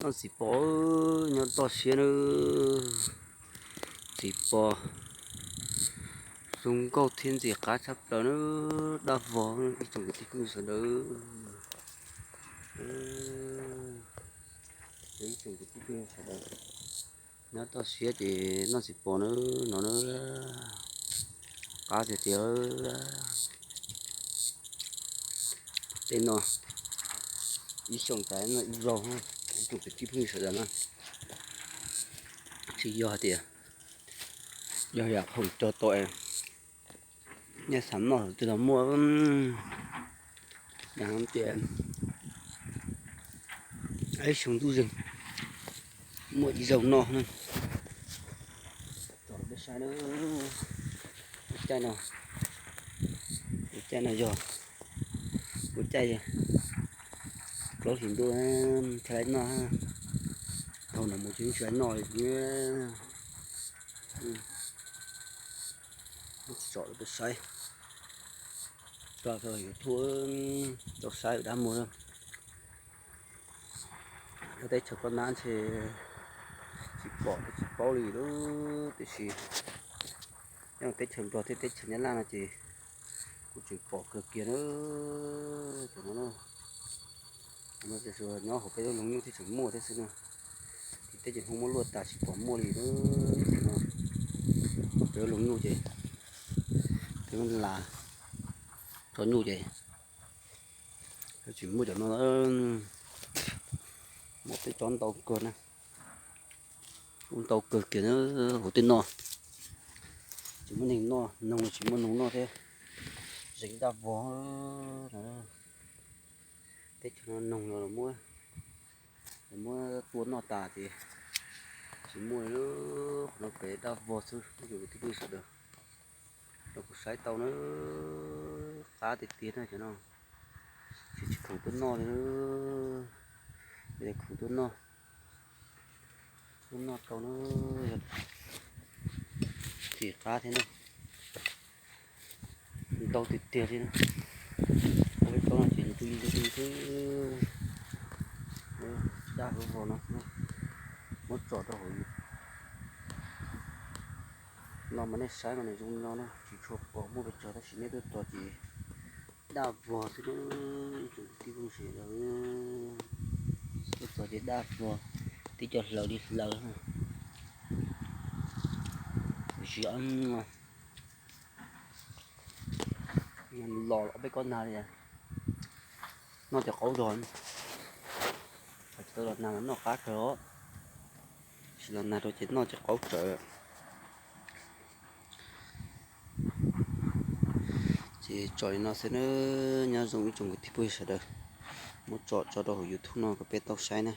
Noj txiv pos nyob toj siab na, txiv pos zoo nkauj thiab ntxim qab tshaj plaws na, dab vog ib tsoom kwv tij phooj ywg sawv daws. Ib tsoom kwv tij phooj ywg sawv daws, nyob toj siab ces noj txiv pos na, no na, qab tiag tiag. Tej no ib xyoos tas noj ib zaug, ib tsoom kwv tij phooj ywg sawv daws na, tsis yog hais tias yog yam khoom cog tau es nyiaj xav noj twg los muaj, yam tias ib xyoo ntuj zeeg muaj ib zaug noj na. Tsom peb saib na, lub caij no, lub caij no yog lub caij plaub hlis ntuj, tsis laib noj, thaum no mus tsis tsis laib noj li. Tsom rau peb saib, tso rau YouTube tau saib dab muag. Nyob teb chaws Koj Nab ntshe tsis pom tsis paub li lawm, tiam sis nyob teb chaws Nplog thiab teb chaws Nyab Laj no ces kuj tseem pom kawg kiag na. Cov no, no ces nyob hauv peb lub Loos Nyuj thiaj tseem muaj thiab xwb na. Tim teb ces Hmoob muab luaj tas tsis pom muaj li na. Cov no, hauv peb lub Loos Nyuj ces peb Hmoob las tso nyuj ces tsis muaj cov no. Muaj peb tsob ntau kawg na, kuj ntau kawg kiag na. Hauv tej no tsis muaj neeg noj, noog los tsis muaj noog noj thiab, zeeg dab vog. Teb chaws no noog los muab, muab tua noj tas ces tsis muaj li. Qhov no pem dab vog xwb, ib tsoom kwv tij phooj ywg sawv daws, rau kuv saib tau na, qab tiag tiag na cov no. Tsis, tsis khoom tuaj noj li, yog khoom tuaj noj, tuaj noj tau na, yog tsis qab thiab na. Ntau tiag tiag li na. Peb tsob no ces ntws ntws xwb. Dab huv vog no, muab tso rau hauv no mas nej saib mas nws zoo no na, tsis tshua pom muaj pes tsawg tab sis nej tuaj txog ces dab vog xwb na. Ib tsoom kwv tij phooj ywg sawv daws, tuaj txog ces dab vog, tib co hlaws li hlaws. Tsis los peb kob nag li, noj cov qaub zog. Tsis tau los nag los noj qab kawg os, tsis los nag rau ces noj cov qaub tsawv. Ces tso li no xwb na, nyob zoo ib tsoom kwv tij phooj ywg sawv daws, muab tso tso rau hauv YouTube no kom peb tau saib na.